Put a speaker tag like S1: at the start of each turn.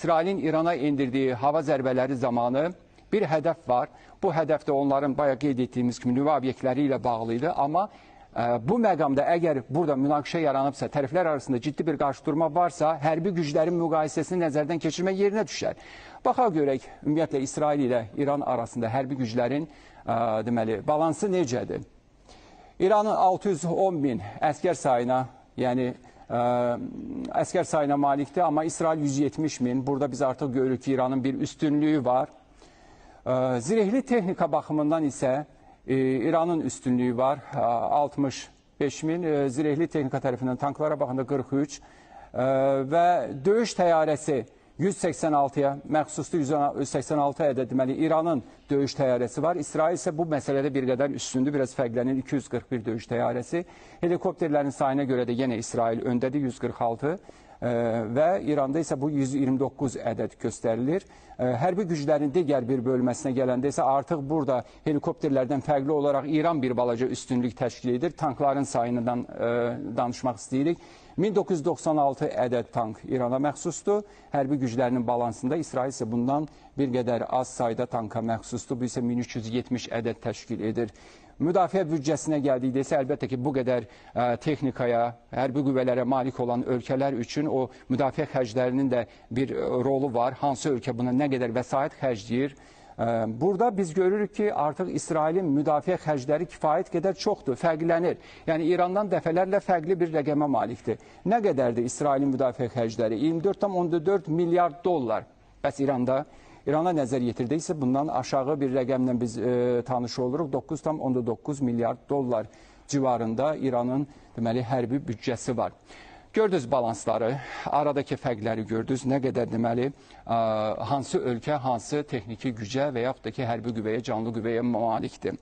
S1: İsrailin İrana endirdiyi hava zərbələri zamanı bir hədəf var. Bu hədəf də onların bayaq qeyd etdiyimiz kimi nüvə obyektləri ilə bağlı idi. Amma bu məqamda əgər burada münaqişə yaranıbsa, tərəflər arasında ciddi bir qarşıdurma varsa, hərbi güclərin müqayisəsini nəzərdən keçirmək yerinə düşər. Baxaq görək, ümumiyyətlə İsrail ilə İran arasında hərbi güclərin deməli, balansı necədir? İranın 610 min əskər sayına, yəni əskər sayına malikdir, amma İsrail 170 min. Burada biz artıq görürük ki, İranın bir üstünlüyü var. Zirehli texnika baxımından isə İranın üstünlüyü var, 65 min. Zirehli texnika tərəfindən tanklara baxanda 43 və döyüş təyyarəsi 186-ya məxsusdur, 186 ədəd deməli İranın döyüş təyyarəsi var. İsrail isə bu məsələdə bir qədər üstündür, biraz fərqlənir, 241 döyüş təyyarəsi. Helikopterlərin sayına görə də yenə İsrail öndədir, 146 və İranda isə bu 129 ədəd göstərilir. Hərbi güclərin digər bir bölməsinə gələndə isə artıq burada helikopterlərdən fərqli olaraq İran bir balaca üstünlük təşkil edir. Tankların sayından danışmaq istəyirik. 1996 ədəd tank İrana məxsusdur. Hərbi güclərinin balansında İsrail isə bundan bir qədər az sayda tanka məxsusdur. Bu isə 1370 ədəd təşkil edir. Müdafiə büdcəsinə gəldikdə isə əlbəttə ki, bu qədər texnikaya, hərbi qüvvələrə malik olan ölkələr üçün o müdafiə xərclərinin də bir rolu var. Hansı ölkə buna nə qədər vəsait xərcləyir? Burada biz görürük ki, artıq İsrailin müdafiə xərcləri kifayət qədər çoxdur, fərqlənir. Yəni İrandan dəfələrlə fərqli bir rəqəmə malikdir. Nə qədərdir İsrailin müdafiə xərcləri? 24,4 milyard dollar. Bəs İranda? İrana nəzər yetirdik isə bundan aşağı bir rəqəmlə biz tanış oluruq. 9,9 milyard dollar civarında İranın deməli hərbi büdcəsi var. Gördünüz balansları, aradakı fərqləri gördünüz. Nə qədər deməli hansı ölkə hansı texniki gücə və yaxud da ki, hərbi qüvvəyə, canlı qüvvəyə malikdir.